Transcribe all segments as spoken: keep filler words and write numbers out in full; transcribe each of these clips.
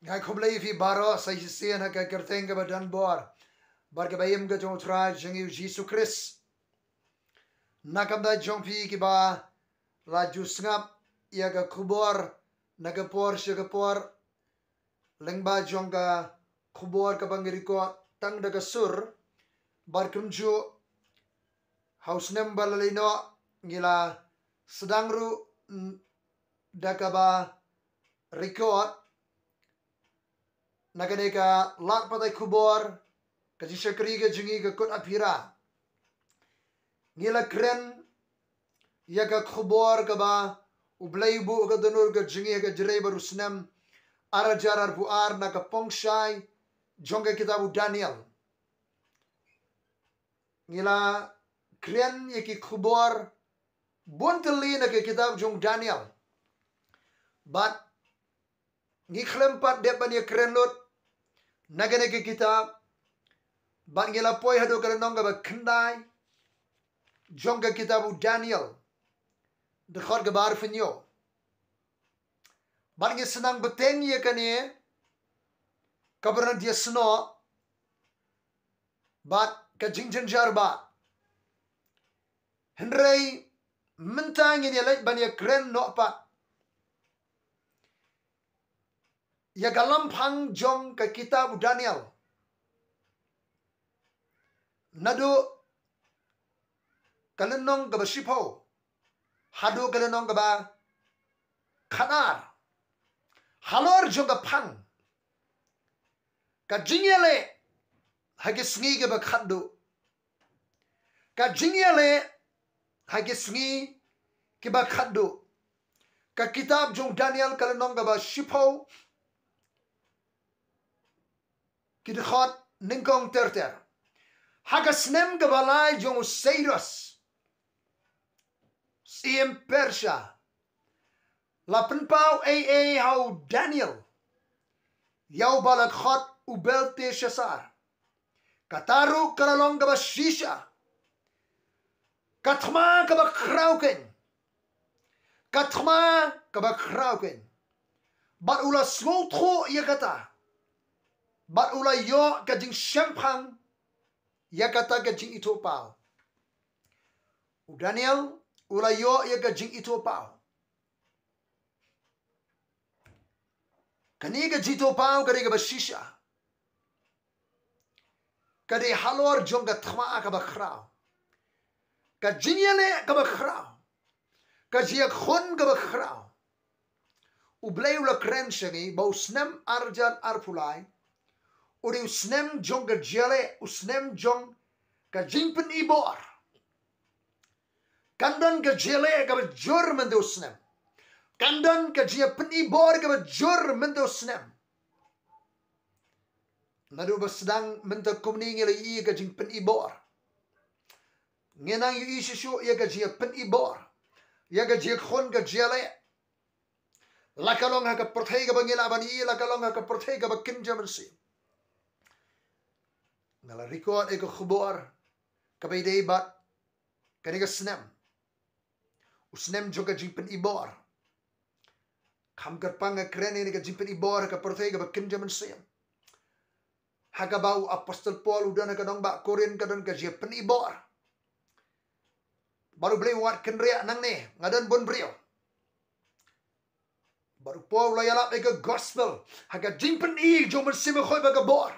Nga khublei ïa phi baroh sa shisien ha ka kyrteng kaba don bor bad kaba im ka jong U Trai jong ngi U Jisu Khrist. Na ka bynta jong phi kiba la ju sngap ïa ka khubor na ka por sha ka por, lyngba jong ka khubor kaba ngi record tang da ka sur bad kumjuh ha u snem ba la leit noh ngi la sdang ruh, mm, da kaba record na kane ka lad pathai khubor ka jingshakri ka jong ngi ka Kut Aphira. Ngi la kren ïa ka khubor kaba U Blei u buh ka dohnud ka jong ngi ha ka jrei bad u snem ar hajar arphew ar na ka pongshai jong ka kitab u Daniel. Ngi la kren ïa ki khubor bun tylli na ka kitab jong u Daniel. Bad ngi khlem pat dep ban ïa kren lut na kane ka kitab, bad ngi la poi haduh ka lynnong kaba khyndai jong ka kitab u Daniel, dkhot kaba arphew hynñiew. Bad ngi sdang bteng ïa kane ka bynta ïa snoh bad ka jingjynjar ba. Hynrei mynta ngin ïa leit ban ïa kren noh pat ïa ka lamphang jong ka kitab u Daniel, naduh ka lynnong kaba shiphew haduh ka lynnong kaba khatar. Halor jong ka phang, ka jingïaleh ha ki sngi kiba khatduh. Ka jingïaleh ha ki sngi kiba khatduh. Ka kitab jong u Daniel ka lynnong kaba shiphew, ki dkhot nyngkong ter ter. Ha ka snem kaba lai jong u Cyrus, syiem Persia, la pynpaw ei ei ha u Daniel ïa uba la khot u Belteshassar. Kata ruh ka la long kaba shisha. Ka thma kaba khraw keiñ. Ka thma kaba khraw keiñ. Bad u la sngewthuh ïa kata. Bad u la ïoh ka jingshemphang ïa kata ka jingithuhpaw. U Daniel u la ïoh ïa ka jingithuhpaw. Kane ka jingithuhpaw ka dei kaba shisha. Ka dei halor jong ka thma kaba khraw. Ka jingïaleh kaba khraw. Ka jingïakhun kaba khraw. U Blei u la kren sha ngi ba u snem ar hajar arphew lai u dei u snem jong ka jingïaleh, u snem jong ka jingpyni bor. Kan don ka jingïaleh kaba jur mynta u snem. Kan don ka jingpyni bor kaba jur mynta u snem. Naduh ba sdang mynta kumne ngi la ïohi ka jingpyni bor. Ngi nang ïohi shuh shuh ïa ka jingpyni bor, ïa ka jingkhun ka jingïaleh. La ka long ha ka pyrthei kaba ngi lah ban ïohi, la ka long ha ka pyrthei kaba kynja mynsiem. Nga la record ïa ka khubor kaba ïadei bad kane ka snem, u snem jong ka jingpyni bor. Kham kyrpang nga kren ïa ka jingpyni bor ha ka pyrthei kaba kynja mynsiem. Ha kaba u apostol Paul u don ha ka nongbah Korinth ka don ka jingpyni bor. Bad U Blei u wad kynriah nangne, nga don bun briew. Bad u Paul u la ïalap ïa ka gospel ha ka jingpyni jong u Mynsiem Bakhuid bad ka bor.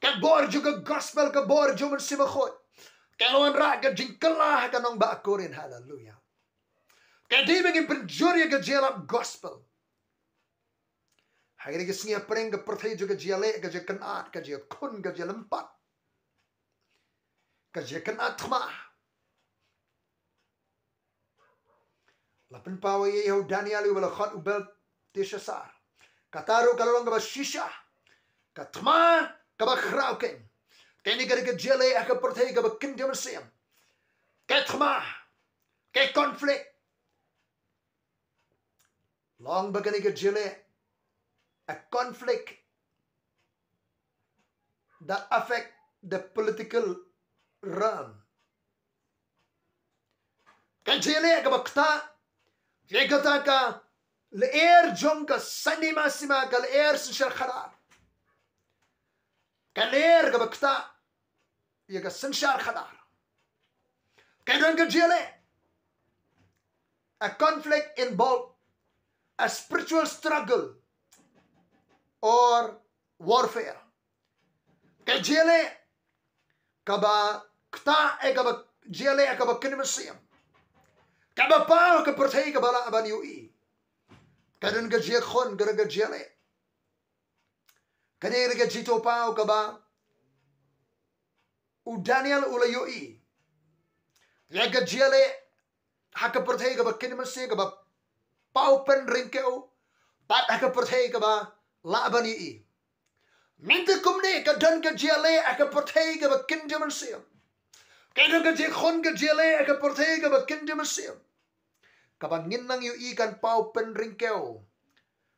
Ka bor jong ka gospel, ka bor jong u Mynsiem Bakhuid ka la wanrah ka jingkylla ha ka nongbah Korinth. Haleluya. Ka dei ba ngin pynjur ïa ka jingïalap gospel. Ha kine ki sngi hapdeng ka pyrthei jong ka jingïaleh, ka jingkynad, ka jingkhun, ka jinglympat, ka jingkynad thma. La pynpaw ei ei ha u Daniel uba la khot u Belteshassar. Kata ruh ka la long kaba shisha. Ka thma kaba khraw keiñ. Kane ka dei ka jingïaleh ha ka pyrthei kaba kynja mynsiem. Ka thma, ka conflict. Long ba kane ka jingïaleh, a conflict that affect the political realm. Ka jingïaleh kaba ktah ïa kata ka lyer jong ka synshar sima, ka lyer synshar khadar. Ka lyer kaba ktah ïa ka synshar khadar. Ka don ka jingïaleh, a conflict involved, a spiritual struggle or warfare. Ka jingïaleh kaba ktah, eh, kaba jingïaleh kaba kynja mynsiem, kaba paw ha ka pyrthei kaba lah ban ïohi. Ka don ka jingkhun, ka don ka jingïaleh. Kane ka dei ka jingthoh paw kaba u Daniel u la ïohi ïa ka jingïaleh ha ka pyrthei kaba kynja mynsiem, kaba paw pynryngkew, bad ha ka pyrthei kaba lah ban ïohi. Mynta kumne ka don ka jingïaleh ha ka pyrthei kaba kynja mynsiem. Ka don ka jingkhun ka jingïaleh ha ka pyrthei kaba kynja mynsiem, kaba ngin nang ïohi kan paw pynryngkew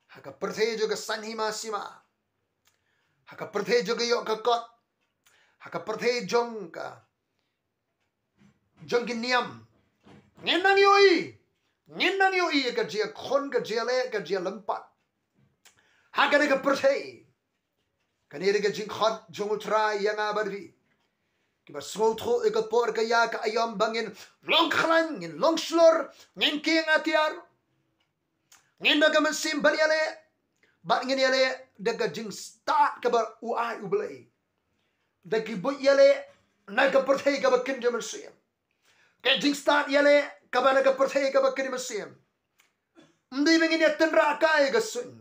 ha ka pyrthei jong ka synshar sima, ha ka pyrthei jong ka ïoh ka kot, ha ka pyrthei jong ka, jong ki niam. Ngin nang ïohi, ngin nang ïohi ka jingkhun ka jingïaleh, ka jinglympat ha kane ka pyrthei. Kane ka dei ka jingkhot jong U Trai ïa nga bad phi, kiba sngewthuh ïa ka por ka ïa ka aïom ba ngin long khlaiñ, ngin long shlur, ngin kieng atiar, ngin da ka mynsiem ban ïaleh, bad ngin ïaleh da ka jingstad kaba u ai U Blei. Da ki buit ïaleh na ka pyrthei kaba kynja mynsiem, ka jingstad ïaleh kaba na ka pyrthei kaba kynja mynsiem. Ym dei ba ngin ïa tynrah kai ka suiñ,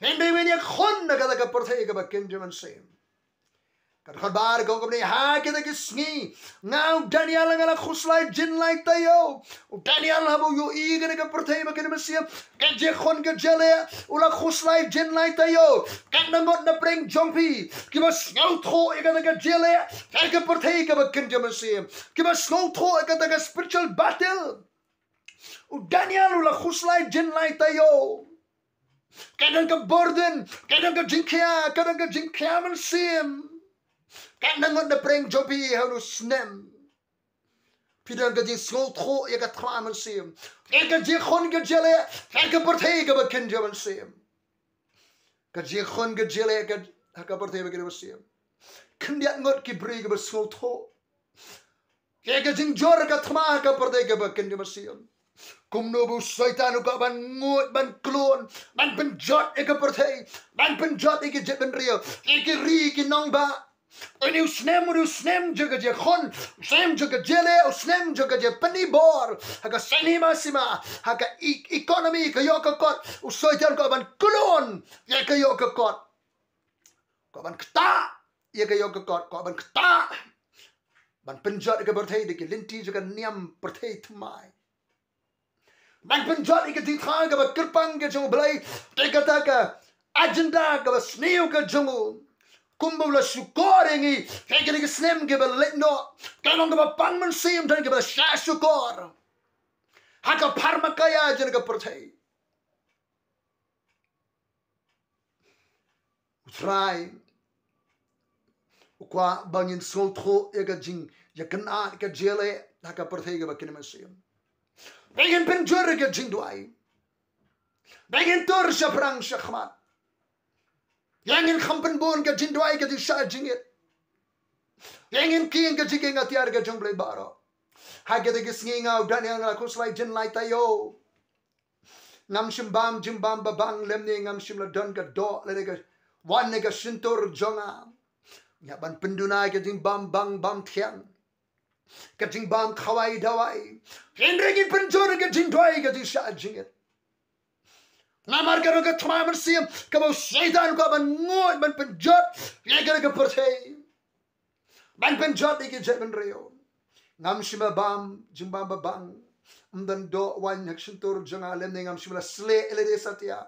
ym dei ba ngin ïa khun na kata ka pyrthei kaba kynja mynsiem. Ka dkhot bar ka ong kumne: Ha kita ki sngi nga u Daniel nga la khuslai jin lai taïew. U Daniel haba u ïohi kane ka pyrthei ba kynja mynsiem, ka jingkhun ka jingïaleh, u la khuslai jin lai taïew. Katno ngut na pdeng jong phi kiba sngewthuh ïa kata ka jingïaleh ha ka pyrthei kaba kynja mynsiem, kiba sngewthuh ïa kata ka spiritual battle? U Daniel u la khuslai jin lai taïew. Ka don ka burden, ka don ka jingkhia, ka don ka jingkhia mynsiem. Katno ngut na pdeng jong phi ha une u snem phi don ka jingsngewthuh ïa ka thma mynsiem, ïa ka jingkhun ka jingïaleh ha ka pyrthei kaba kynja mynsiem? Ka jingkhun ka jingïaleh ka, ha ka pyrthei kaba kynja mynsiem. Khyndiat ngut ki briew kiba sngewthuh ïa ka jingjur ka thma ha ka pyrthei kaba kynja mynsiem. Kumno ba u Soitan u kwah ban nguid, ban khlun, ban pynjot ïa ka pyrthei, ban pynjot ïa ki jaitbynriew, ïa ki ri ki nongbah. Une u snem u dei u snem jong ka jingkhun, u snem jong ka jingïaleh, u snem jong ka jingpynbor ha ka synshar sima, ha ka e-, economy, ka ïoh ka kot. U Soitan u kwah ban khlun ïa ka ïoh ka kot, u kwah ban ktah ïa ka ïoh ka kot, u kwah ban ktah, ban pynjot ïa ka pyrthei da ki lynti jong ka niam pyrthei thymmai, ban pynjot ïa ka jingthrang kaba kyrpang ka jong U Blei, da kata ka agenda kaba sniew ka jong u. Kumba u la shukor ïa ngi ha kine ki snem kiba la leit noh, ka long kaba pang mynsiem, don kiba la shah shukor ha ka pharmakaya jong ka pyrthei. U Trai u kwah ba ngin sngewthuh ïa ka jing, ïa ka kynad ka jingïaleh ha ka pyrthei kaba kynja mynsiem. Ba ngin pynjur ïa ka jingduwai, ba ngin tur shaphrang shakhmat. Ïa ngin kham pynbun ka jingduwai, ka jingshah jingit. Ïa ngin kieng ka jingkieng atiar ka jong U Blei baroh. Ha kita ki sngi nga u Daniel nga la khuslai jin lai taïew. Ngam shym bam jingbam babang, lymne ngam shym la don ka doh lane ka waiñ na ka shyntur jong nga. Nga ban pynduna ka jingbam bang bam thiang, ka jingbam khawai dawai. Hynrei ngin pynjur ka jingduwai, ka jingshah jingit. Namar ka don ka thma mynsiem kaba u Soitan u kwah ban nguid, ban pynjot ïa kane ka pyrthei, ban pynjot ïa ki jaitbynriew. Ngam shym la bam jingbam babang, ym don doh waiñ ha ka shyntur jong nga, lymne ngam shym la sleh ïa lade satia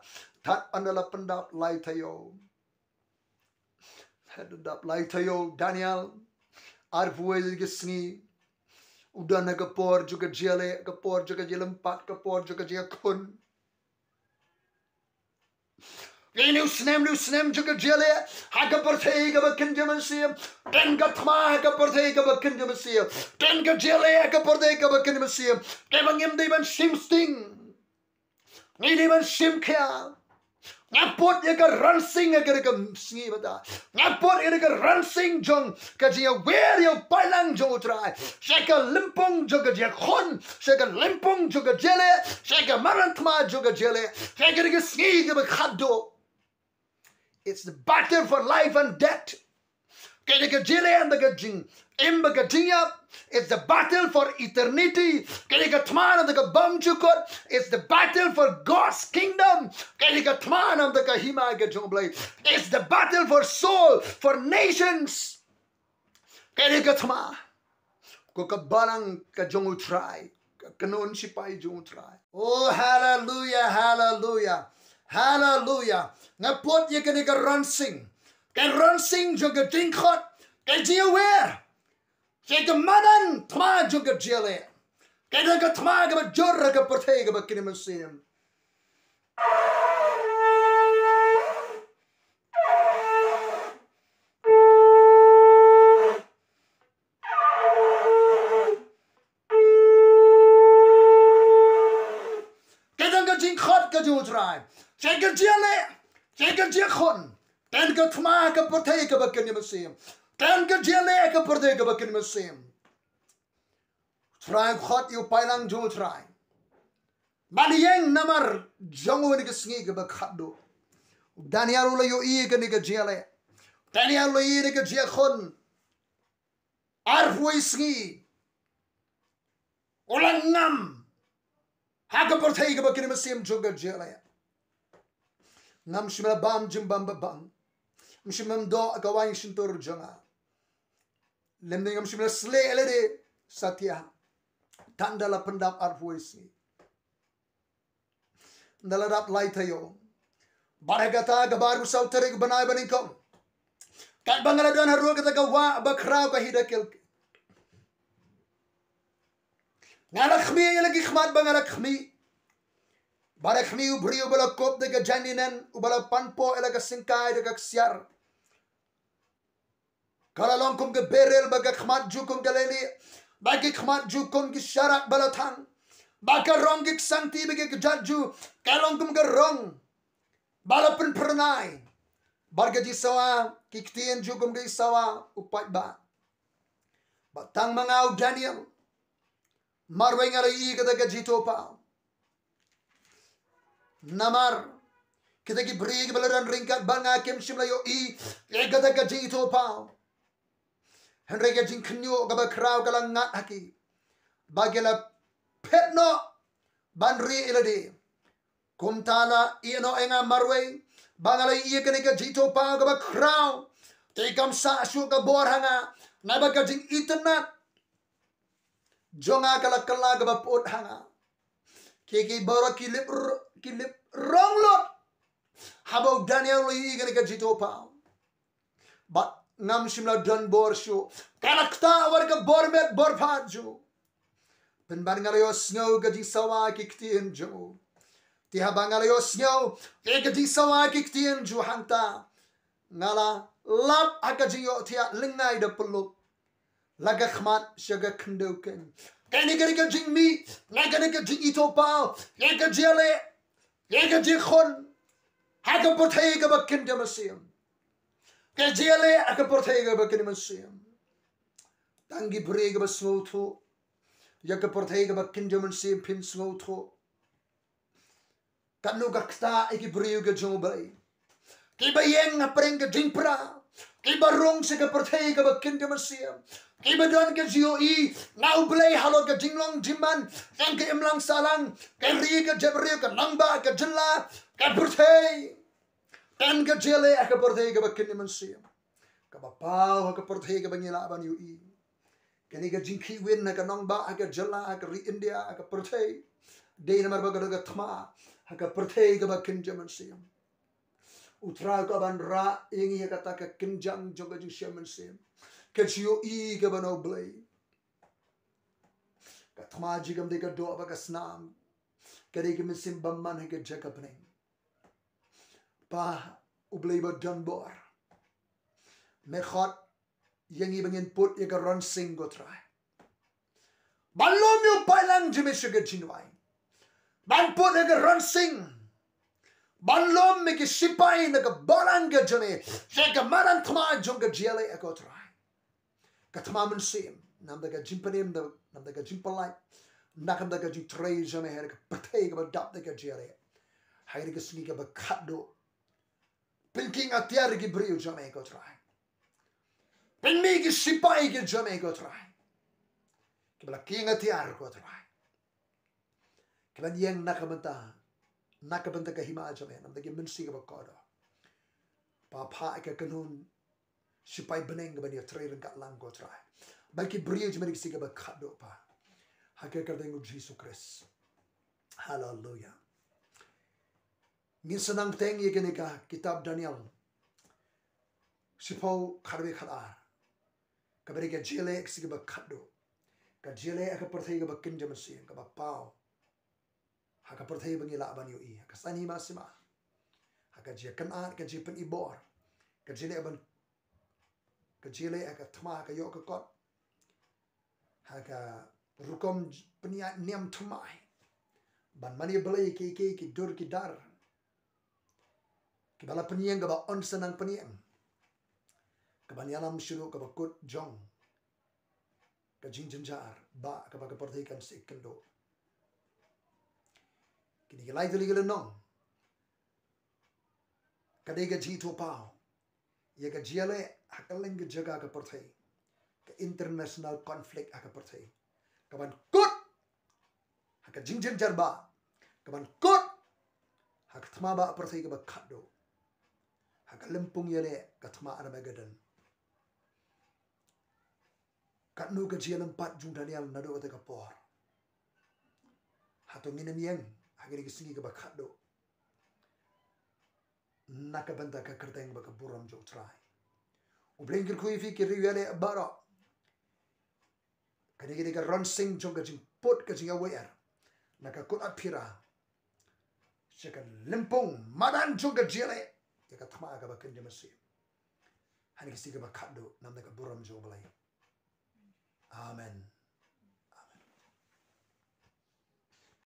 tad ynda la pyndap lai taïew. Tad ynda la pyndap lai taïew, Daniel, arphew wei tylli ki sngi, u don ha ka por jong ka jingïaleh, ka por jong ka jinglympat, ka por jong ka jingïakhun. Une u snem, une u snem jong ka jingïaleh ha ka pyrthei kaba kynja mynsiem. Don ka thma ha ka pyrthei kaba kynja mynsiem. Don ka jingïaleh ha ka pyrthei kaba kynja mynsiem, kaba ngim dei ban shim sting. Ngi dei ban shim khia. Nga put ïa ka rynsan ha kane ka sngi mynta. Nga put ïa ka rynsan jong ka jingïawer ïa u paidlang jong u Trai sha ka lympung jong ka jingkhun, sha ka lympung jong ka jingleh, sha ka madan thma jong ka jingleh, sha kane ka sngi kaba khatduh. It's the battle for life and death. Kane ka jingleh na ka jingim bad ka jingïap. It's the battle for eternity. Kane ka thma na ka bymjukut. It's the battle for God's kingdom. Kane ka thma na ka hima ka jong U Blei. It's the battle for soul, for nations. Kane ka thma ko ka balang ka jong u Trai, ka kynhun sipai jong u Trai. Oh, haleluya, haleluya, haleluya. Nga put ïa kane ka rynsan, ka rynsan jong ka jingkhot, ka jingïawer sha ka madan thma jong ka jingleh. Kane ka thma kaba jur ha ka pyrthei kaba kynja mynsiem. Ka don ka jingkhot ka jong u Trai sha ka jingleh, sha ka jingkhun. Ka don ka thma ka pyrthei kaba kynja mynsiem. Ka don ka jingleh ka pyrthei kaba kynja mynsiem. Trai khot ïa u paidlang jong u Trai ban ïeng namar jong u ha kane ka sngi kaba khatduh. Daniel u la ïohi ïa kane ka jingleh. Daniel u la ïohi ïa kane ka jingkhun. Arphew sngi u la ngam ha ka pyrthei kaba kynja mynsiem jong ka jingleh. Ngam shym la bam jingbam babang. Ngam shym la doh ka waiñ shyntur jong nga. Lymne ngam shym la sleh ïa lade satia. Tang da la pyndap arphew sngi. Nda la dap lai taïew. Bad ha kata ka arphew saw tarik bnai banyngkong, katba nga la don harud kata ka wah bakhraw ka Hidakil, nga la khmih ïa la ki khmat ba nga la khmih. Bad nga khmih u briew uba la kup da ka jaiñlinen, uba la panpoh ïa la ka syngkai da ka ksiar. Ka la long kum ka berel, bad ka khmat jong u kum ka leilieh, bad ki khmat jong u kum ki sharak ba la thang, bad ka rong ki ksangti bad ki kjat jong u ka long kum ka rong ba la pynphyrnai, bad ka jingsawa, ki ktien jong u kum ka jingsawa u paidbah. Bad tang ma nga u Daniel, marwei nga la ïohi kata ka jingithuhpaw. Namar kita ki briew kiba la don ryngkat bad nga kim shym la ïohi ïa kata ka jingithuhpaw. Hynrei ka jingkhynñiuh kaba khraw ka la ngat ha ki, ba ki la phet noh ban rieh ïa lade. Kumta la ïehnoh ïa nga marwei ba nga la ïohi ïa kane ka jingithuhpaw kaba khraw. Te kam sah shuh ka bor ha nga, naba ka jingitynnad jong nga ka la kylla kaba pyut ha nga. Ki, ki baroh ki lip r-, ki lip rong lut haba u Daniel u la ïohi ïa kane ka jingithuhpaw. Bad ngam shym la don bor shuh. Ka la ktah wat ka bor met bor phad jong u. Pynban nga la ïohsngew ka jingsawa ki ktien jong u. Te haba nga la ïohsngew ïa ka jingsawa ki ktien jong u, hangta nga la lap ha ka jingïohthiah lyngngai da pyllup, la ka khmat sha ka khyndew keiñ. Kane ka dei ka jingmih na kane ka jingithuhpaw ïa ka jingleh, ïa ka jingkhun ha ka pyrthei kaba kynja mynsiem. Ka jingleh ha ka pyrthei kaba kynja mynsiem. Tang ki briew kiba sngewthuh ïa ka pyrthei kaba kynja mynsiem, phin sngewthuh katno ka ktah ïa ki briew ka jong U Blei. Kiba ïeng hapdeng ka jingpra, kiba rung sha ka pyrthei kaba kynja mynsiem, kiba don ka jingïohi na U Blei halor ka jinglong jingman jong ka imlang sahlang, ka ri, ka jaitbynriew, ka nongbah, ka jylla, ka pyrthei. Tang ka jingleh ha ka pyrthei kaba kynja mynsiem, kaba paw ha ka pyrthei kaba ngi lah ban ïohi. Kane ka jingkhih win ha ka nongbah, ha ka jylla, ha ka ri India, ha ka pyrthei, dei namar ba ka don ka thma ha ka pyrthei kaba kynja mynsiem. U Trai u kwah ban rah ïa ngi ha kata ka kynjang jong ka jingshem mynsiem, ka jingïohi kaba na U Blei. Ka thma jong ka kam dei ka doh bad ka snam, ka dei ka mynsiem bymman ha ka jaka bneng. Pa U Blei ba don bor, me khot ïa ngi ba ngin put ïa ka rynsan, ko Trai, ban lum ïa u paidlang jong me sha ka jingduwai. ban put ïa ka ronsing, ban lum ïa ki sipai na ka balang ka jong me sha ka madan thma jong ka jingïaleh, ko Trai. Ka thma mynsiem, namar ka jingpynim, namar ka jingpyllait, namar ka jingtrei jong me ha ka pyrthei kaba dap da ka jingïaleh. Ha kane ka sngi kaba khatduh, pynkhih atiar ïa ki briew jong me, ko Trai. Pynmih ki sipai ki jong me, ko Trai, kiba la khih atiar, ko Trai, kiban ïeng na ka bynta, na ka bynta ka hima jong me, namar ki mynsiem kaba kordor. Ba phah ïa ka kynhun sipai bneng kaban ïatrei ryngkat lang, ko Trai, bad ki briew jong me ha kane ka sngi kaba khatduh, Pa, ha ka kyrteng U Jisu Khrist. Haleluya. Ngin sa nang bteng ïa kane ka kitab Daniel, shiphew, khatwei, khatar, kaba dei ka jingïaleh ka sngi kaba khatduh, ka jingïaleh ha ka pyrthei kaba kynja mynsiem, kaba paw ha ka pyrthei ba ngi lah ban ïohi, ha ka saiñ hima sima, ha ka jingïakynad, ka jingpynibor, ka jingïaleh ban, ka jingïaleh ha ka thma, ha ka ïoh ka kot, ha ka rukom pynïaid niam thymmai, ban mane blei kiei kiei ki dur ki dar, kiba la pynïeng, kaba yn sa nang pynïeng, kaban ïalam shuh ruh kaba kut jong ka jingjynjar ba kaba ka pyrthei kan sa ïakynduh. Kine ki lai tylli ki lynnong, ka dei ka jingithuhpaw ïa ka jingïaleh ha kylleng ki jaka ka pyrthei, ka international conflict ha ka pyrthei, kaban kut ha ka jingjynjar ba, kaban kut ha ka thma ba pyrthei kaba khatduh, ha ka lympung ïaleh, ka thma Armageddon. Katno ka jingïaleh pat jong u Daniel naduh kata ka por? Hato ngin ym ïeng ha kane ka sngi kaba khatduh na ka bynta ka kyrteng bad ka burom jong U Trai? U Blei un kyrkhu ïa phi ki riewïaleh baroh. Kane ka dei ka ronsing jong ka jingput ka jingïawer na ka kut apira sha ka lympung madan jong ka jingïaleh ïa ka thma kaba kynja mynsiem ha kane ka sngi kaba khatduh, namar ka burom jong U Blei. Amen.